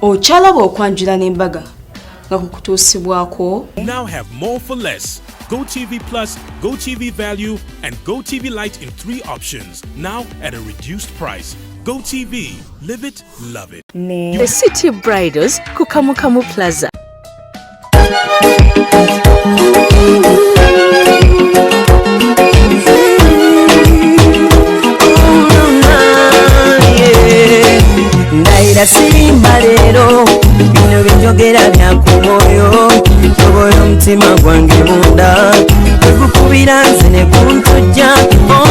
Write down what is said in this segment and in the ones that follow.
Okyalaba okwanjula n'embaga nga kukutuusibwako. Now have more for less. GoTV Plus, GoTV Value, and GoTV Lite in three options, now at a reduced price. GoTV, live it, love it. Ne The City Bridals ku Kamukamu Plaza. Ndayira sirimba leero, bino byenjogera bya ku mwoyo. Tobola omutima gwange munda tegukubira nze ne guntujja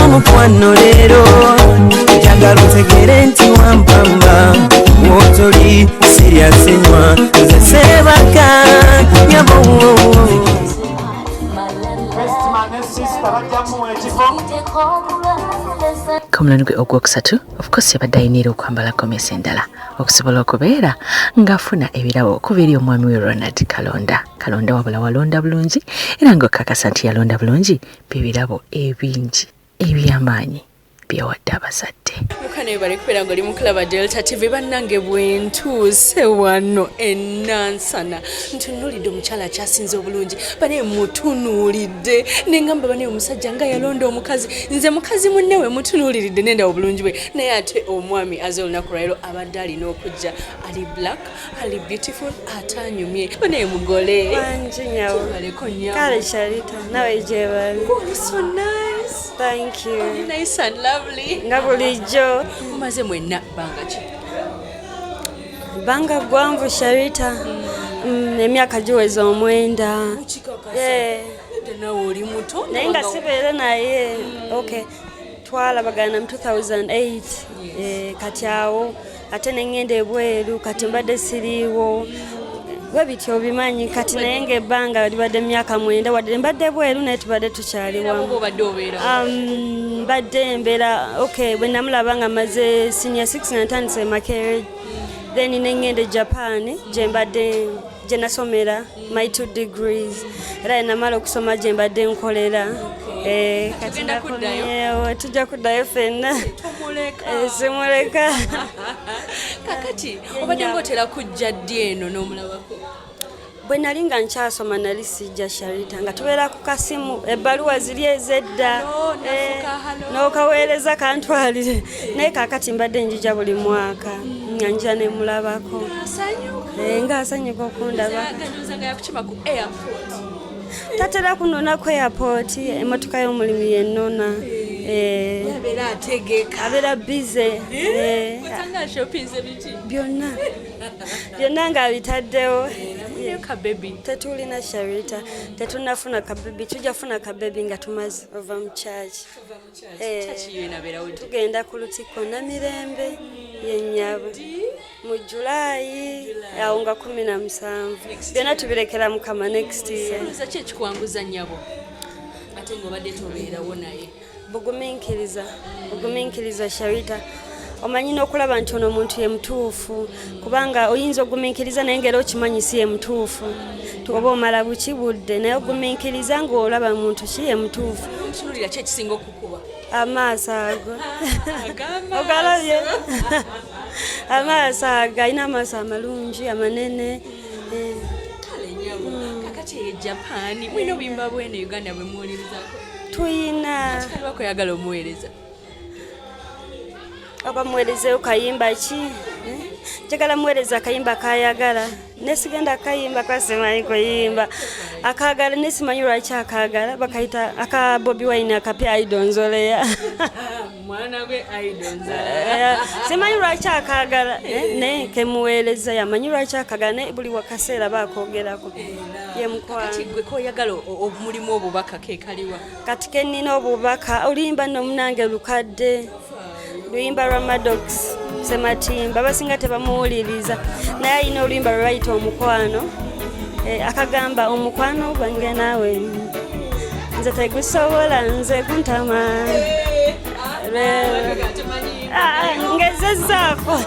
omukwano. Leero njagala otegere nti wampamba wotoli sirya sinywa nze sebaka nyabo. Ku mulundi gwe ogwokusatu, of course, yabadde ayinira okwambala gomesi endala okusobola okubeera ng'afuna ebirabo okuva eri omwami we Ronald Kalonda. Kalonda, wabula walonda bulungi, era ng'okakasa nti yalonda bulungi bibirabo ebingi ebyamaanyi byewadde abazadde. Mukane bali kubeera nga oli mukulaba Delta TV. Bannange, bwentuuse wano enansana ntunuulidde omukyala akyasinze obulungi. Banaye mutunuulidde neŋŋamba, banaye omusajja nga yalonda omukazi. Nze mukazi munne we mutunuuliridde nendaba obulungi bwe, naye ate omwami aze olunaku lwaliro abadde alina okujja ali black, ali beautiful, ate anyumye. Banaye mugole. Wangi nyawo. Tubaleko nyawo. Kale Sharita, nawe gyebali. Oli so nice. Thank you. Oli nice and lovely. Nga bulijjo. Mumaze mwenna bbanga ki? Bbanga ggwanvu, Sharita. Emyaka giweza 9. Yeah. Nawe oli muto. Naye nga sibeera naye. Okay. Twalabagana mu 2008. Kati awo ate ne ŋŋenda ebweru, kati mbadde siriiwo bwe bityo obimanyi kati, naye ng'ebbanga libadde myaka 9 wadde mbadde bweru, naye tubadde tukyali wamu. Oba obadde obeera? Mbadde mbeera, okay, bwe namulaba nga maze senior 6 nga ntandise Makerere, then ne ŋŋenda e Japan gye mbadde gye nasomera my two degrees, era namala okusoma gye mbadde nkolera. Kati Tugenda kuddayo? nakomyewo, tujja kuddayo ffenna. Tomuleka. Simuleka. Kakati obadde ngaotera kujja ddi eno n'omulabako? Bwe nali nga nkyasoma nali sijja, Sharita, nga tubeera ku kasimu, ebbaluwa ziri ez'edda. Hello, nafuka, hello. N'okaweereza kantwalire, naye kaakati mbadde njija buli mwaka nga nja nemulabako. Asanyuka? Ng'asanyuka okundaba. Gandowooza nga yakukima ku airport. Tatera kunona ku airport, emmotoka y'omulimu yennona. Abeera ategeka. Abeera busy. Osanga ashopinze biki? Byonna byonna ng'abitaddewo. Kabebi? Tetulina, Sharita, tetunafuna kabebi. Tujja funa kabebi nga tumaze ova mu church. Church yo enabeerawo ddi? Tugenda ku Lutikko Namirembe yennyabo mu Julayi awo nga 17. Byonna tubirekera Mukama next year. Olowooza ki ekikwanguza nnyabo ate ng'obadde tobeerawo naye? Bugumiikiriza, bugumiikiriza, Sharita. Omanyi n'okulaba nti ono omuntu ye mutuufu, kubanga oyinza ogumiikiriza naye ngaera okimanyi si ye mutuufu, oba omala buki budde, naye ogumiikiriza ng'olaba muntu ki ye mutuufu. Omutunuulira, ki ekisinga okukuba? Amaaso ago. Agamba. Ogalabye amaaso ago, alina amaaso amalungi amanene. Kale nnyabo, kakati eyo Japaani mulina obuyimba bwene Uganda bwe muwulirizaako? Tuyina. Kaliba kweyagala omuweereza. Oba muweerezeyo kayimba ki? Eh? Njagala muweereza akayimba kayagala, nesigenda kayimba kasimanyi kuyimba akagala, nesimanyi lwaki akagala. Bakayita aka Bobi Wine akapya, Aidonzoleya. Mwana gwe Aidonza. Simanyi lwaki akagala, naye kemuweereza yamanyi lwaki akagala, naye buli wakaseera bakogerako ye mukwano. Kati gwe koyagala omulimu obubaka ke kaliwa? Kati kenina obubaka oluyimba nno munange lukadde, luyimba lwa Maddox Sematimba, basinga tebamuwuliriza, naye alina oluyimba lwe bayita Omukwano. Akagamba omukwano gwange naawe nze tegusobola nze kuntama. Ngezezzaako,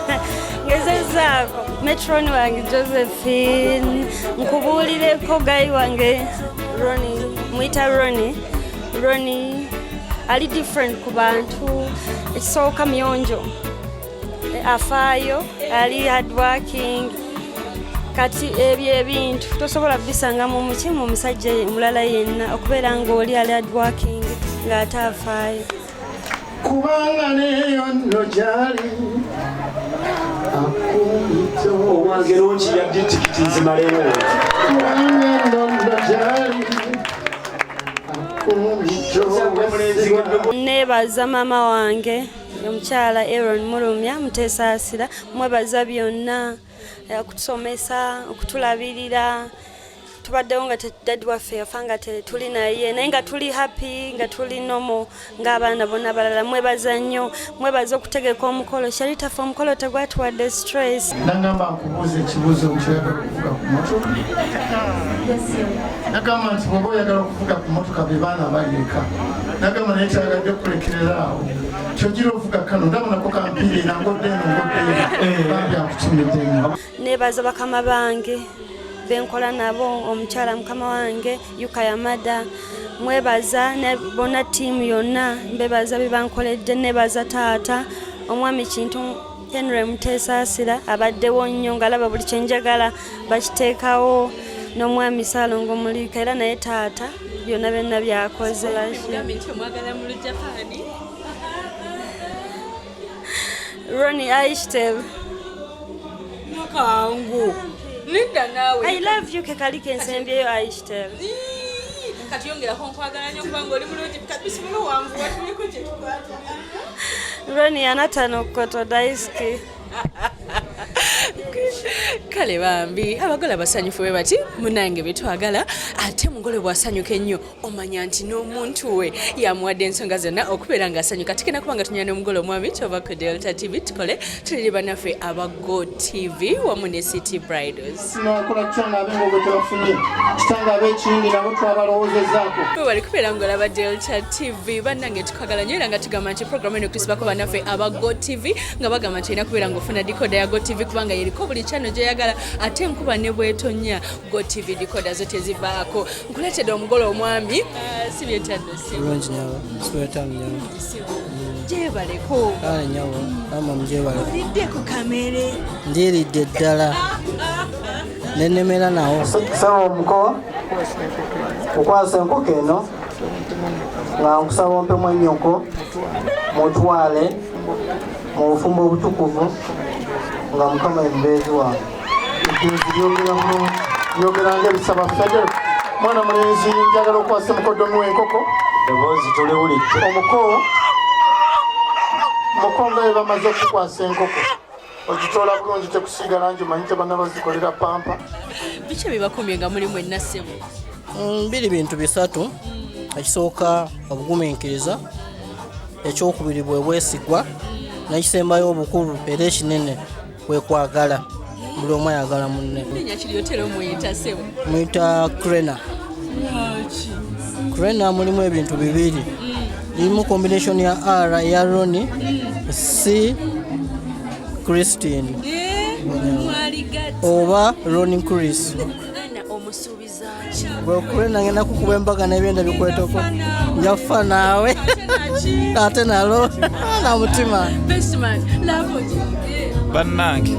ngezezzaako. Matron wange Josephine, nkubuulireko guy wange Roni, muyita Roni. Roni ali different ku bantu. Ekisooka muyonjo. Afaayo, ali hardworking. Kati ebyo ebintu tosobola kubisanga mu muki mu musajja mulala yenna, okubeera ng'oli ali hardworking ng'ate afaayo. Kubanga neyo nno gyali akumpita. Owange lonki ya ditikiti nzimalewo. Kubanga nno nno gyali akumpita. Neebaza maama wange omukyala Aaron Mulumya Muteesaasira, mwebaza byonna, okutusomesa, okutulabirira. Tubaddewo nga daddy waffe yafa nga tuli naye, naye nga tuli happy, nga tuli normal ng'abaana bonna abalala. Mwebaza nnyo, mwebaza okutegeka omukolo. Sharitafe omukolo tegwatuwadde stress. Nagamba nkubuuza ekibuuzo nti oyagala okuvuga ku motoka. Nagamba nti bw'oba oyagala okuvuga ku motoka, be baana abali eka. Nagamba naye kyagadde kulekerera awo kyogira ovuga kano, ndaba nako kampiire era ngodde eno ngodde eno, bambi akutumidde nnyo. Neebaza bakama bange benkola nabo, omukyala mukama wange Yuka Yamada, mwebaza ne bonna ttiimu yonna, mbebaza bye bankoledde. Nebaza taata omwami Kintu Henry Muteesaasira, abaddewo nnyo ng'alaba buli kyenjagala bakiteekawo, n'omwami Saalongo Muliika, era naye taata byonna byonna byakoze. Gambye nti omwagala mu Lujapaani. Ronnie Aishtel. Nakangu nedda naawe. I love you kekali kensembyeyo Aishtel. Kati yongerako nkwagala nnyo kubanga oli mulungi kati bisobola owanvuwa tuliko kye tukwata. Ronnie anata no koto daisuki. Kale bambi abagole abasanyufu bwe bati munange betwagala, ate mugole bw'asanyuka ennyo omanya nti n'omuntu we yamuwadde ensonga zonna okubeera ng'asanyuka. Tugenda kuba nga tunyana n'omugole omwami kyova ku Delta TV, tukole tuliri bannaffe aba Go TV wamu ne City Bridals. Nakola kitange ab'engogo tebafunye, kitange ab'ekiyindi nabo twabalowoozezaako. Bwe bali kubeera ng'olaba Delta TV, bannange tukagala nnyo, era nga tugamba nti programu eno kusibako bannaffe aba Go TV, nga bagamba nti olina kubeera ng'ofuna decoder ya Go TV kubanga yeriko buli channel gy'oyagala, ate enkuba ne bwetonya Go TV decoder zo tezivaako. Nkuleetedde omugole omwami. Ah, si byetadde si Bulungi nyabo, siwetamu nyabo. Gyebaleko. Kale nyabo, ama mugyebale. Olidde ku kamere? Ndiridde ddala nenemera nawo. Saba omuko okwasa enkoko eno nga nkusaba ompemu ennyoko mutwale mu bufumbo obutukuvu nga Mukama emubeezi wange. Eddoozi lyogera bulungi, lyogera ngaebisaba federo. Mwana mulenzi, njagala okwasa mukoddomi w'enkoko. Eddoboozi tuliwulidde. Omuko muko nga bwe bamaze okukwasa enkoko, ogitoola bulungi, tekusiiga langi, omanyi tebannabazikolera pampa. Biki ebibakumye nga mulimu ennassebo? Biri bintu bisatu. Ekisooka obugumiikiriza, ekyokubiri bwe bwesigwa, n'ekisembayo obukulu era ekinene kwe kwagala, buli omu ayagala munne. Linnya kiryotera omuyita ssebo? Muyita Crena. Lwaki? Crena mulimu ebintu bibiri, lirimu combination ya R ya Roni, C Christine. Mwaligati. Oba Roni Chris. Crena omusuubiza ki? Bwe Crena ngenda kukuba embaga n'ebyenda bikwetoko, njafa naawe ate nalo na mutima. Best man, love ki? Bannange,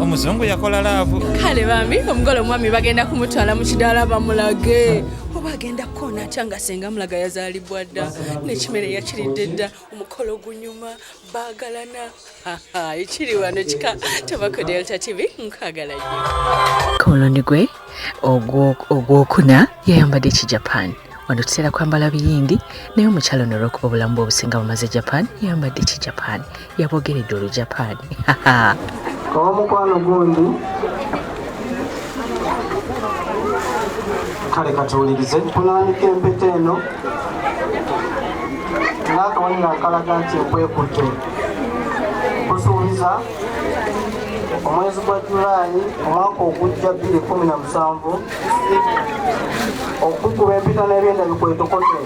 omuzungu yakola love. Kale bambi omugole omwami bagenda kumutwala mu kidaala bamulage oba agenda kukoona atya nga senga mulaga yazaalibwa dda n'ekimere yakiridde dda, omukolo gunyuma, baagalana. Ekiri wano kika tobako. Delta TV, nkwagala nnyo. Ku mulundi gwe ogwokuna yayambadde Kijapan. Wano tutera kwambala biyindi, naye omukyalo ono olw'okuba obulamu bwe obusinga bumaze Japan, yayambadde Kijapan, yabogeredde Olujapan. Omukwano gundi. Kale katuwulirize. Kulambika empeta eno ng'akabonero akalaga nti nkwekutte, kusuubiza omwezi gwa Julayi omwaka ogujja 2017 okukuba empeta n'ebyenda bikwetokote.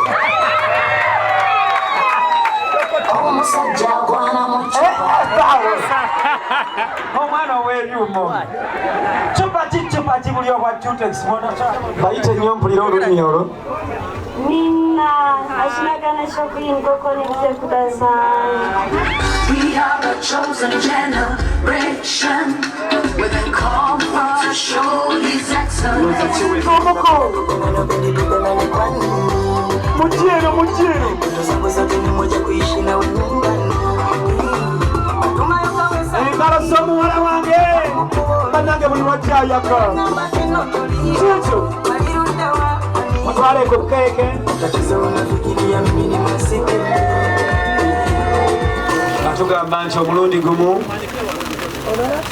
Omusajja agwana mu Omwana ow'ebyuma, cupati cupati, buli obwa cutex. Bayite nnyo mpulira olulimi olwo. みんな足長の職員ここに来てください。 We are a chosen generation with a call to show His excellence. Mujero, mujero. Engalo z'omuwala wange bannange buli lwajjayaka kikyo mutwaleko keeke. Atugamba nti omulundi gumu,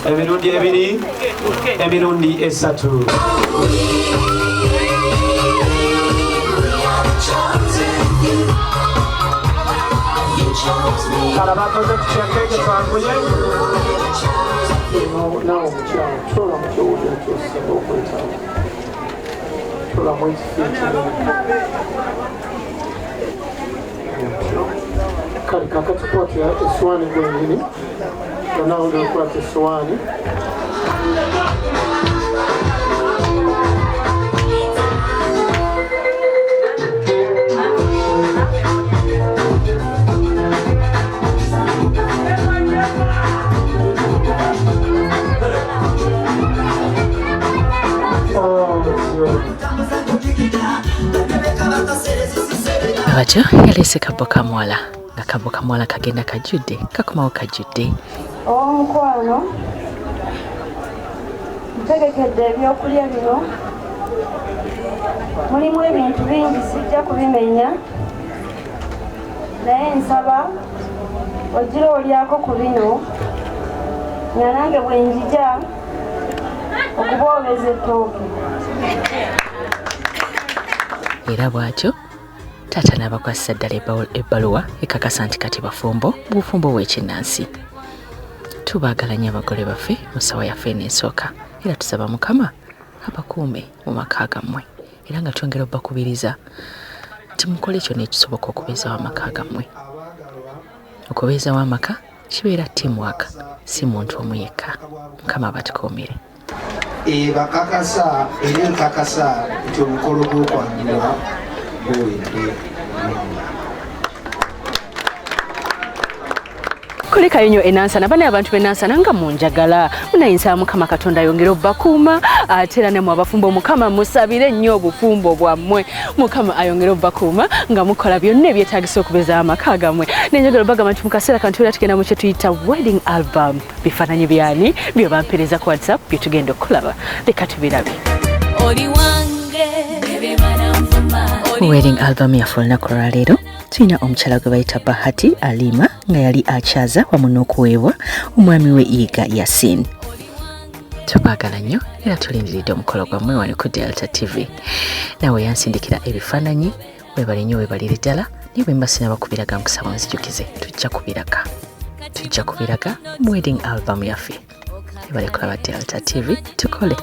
emirundi ebiri, emirundi esatu. Kala bakoze kutya keeke twanguye. Naawe omukyala tolamu kyowulira kyosinga okwetaaga, tolamu ekifo ekinene. Kale kakati kwatira essowaani gwenyini, nga naawe nokwata essowaani. Batyo yaleese kabbo ka muwala, nga kabbo ka muwala kagenda kajjudde, kakomawo kajjudde. Omukwano, ntegekedde ebyokulya bino, mulimu ebintu bingi sijja kubimenya, naye nsaba ogira olyako ku bino, nga nange bwe njija okuboobeza ettooke. Era bw'atyo taata n'abakwasisa ddala ebbaluwa ekakasa nti kati bafumbo bufumbo bw'ekinnansi. Tubaagala nnyo abagole baffe mu ssawa yaffe eno esooka, era tusaba Mukama abakuume mu maka gammwe, era nga twongera obbakubiriza nti mukole kyonna ekisoboka okubeezawo amaka gammwe. Okubeezawo amaka kibeera teamwork, si muntu omu yekka. Mukama abatukuumire. Ebakakasa era enkakasa nti omukolo gw'okwanjula guwedde. Kulekayo nnyo enansana, bane abantu b'enansana nga munjagala, munayinsa Mukama Katonda ayongere obbakuuma, ate era nammwe abafumbo Mukama musabire nnyo obufumbo bwammwe. Mukama ayongere obbakuuma nga mukola byonna ebyetaagisa okubeeza amaka gammwe. Nenjagala obbagamba nti mu kaseera kano tubeera tugenda mu kye tuyita wedding album, bifaananyi byani bye bampeereza ku WhatsApp bye tugenda okulaba, leka tubirabe. Wedding album yaffe olunaku olwaleero tulina omukyala gwe bayita Bahati Alima nga yali akyaza wamu n'okuweebwa omwami we Yiga Yasin. Tubaagala nnyo era tulindiridde omukolo gwammwe wano ku Delta TV. Naawe yansindikira ebifaananyi, weebale nnyo weebalire ddala, naye bwe mba sinaba kubiraga nkusaba onzijukize, tujja kubiraga. Tujja kubiraga mu wedding album yaffe. Ebale kulaba Delta TV, tukole.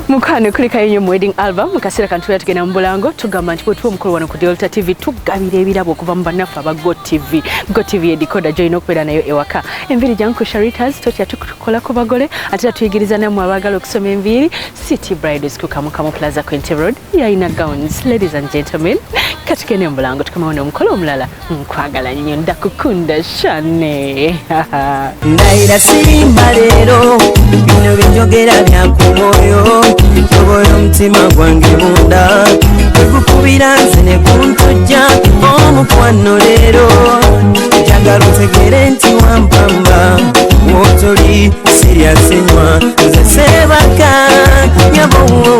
Mukwano kulekayo nnyo mu wedding album. Mu kaseera kano tubeera tugenda mu bulango, tugamba nti bwe tuba omukolo wano ku Delta TV tugabira ebirabo okuva mu bannaffe aba Go TV. Go TV ye decoder gy'olina okubeera nayo ewaka. Enviiri jangu ku Sharitas, totya tukola ku bagole, ate era tuyigiriza nammwe abaagala okusoma enviiri. City Bridals ku Kamukamu Plaza Quinte Road, yalina gowns. Ladies and gentlemen, katugende mu bulango tukomewo n'omukolo omulala. Nkwagala nnyo, ndakukunda shane. Ndayira sirimba leero, bino byenjogera bya ku mwoyo, ntobola omutima gwange munda, tegukubira nze ne kuntujja omukwano leero, njagala otegere nti wampamba, w'otoli sirya sinywa, nze seebaka nyabowo.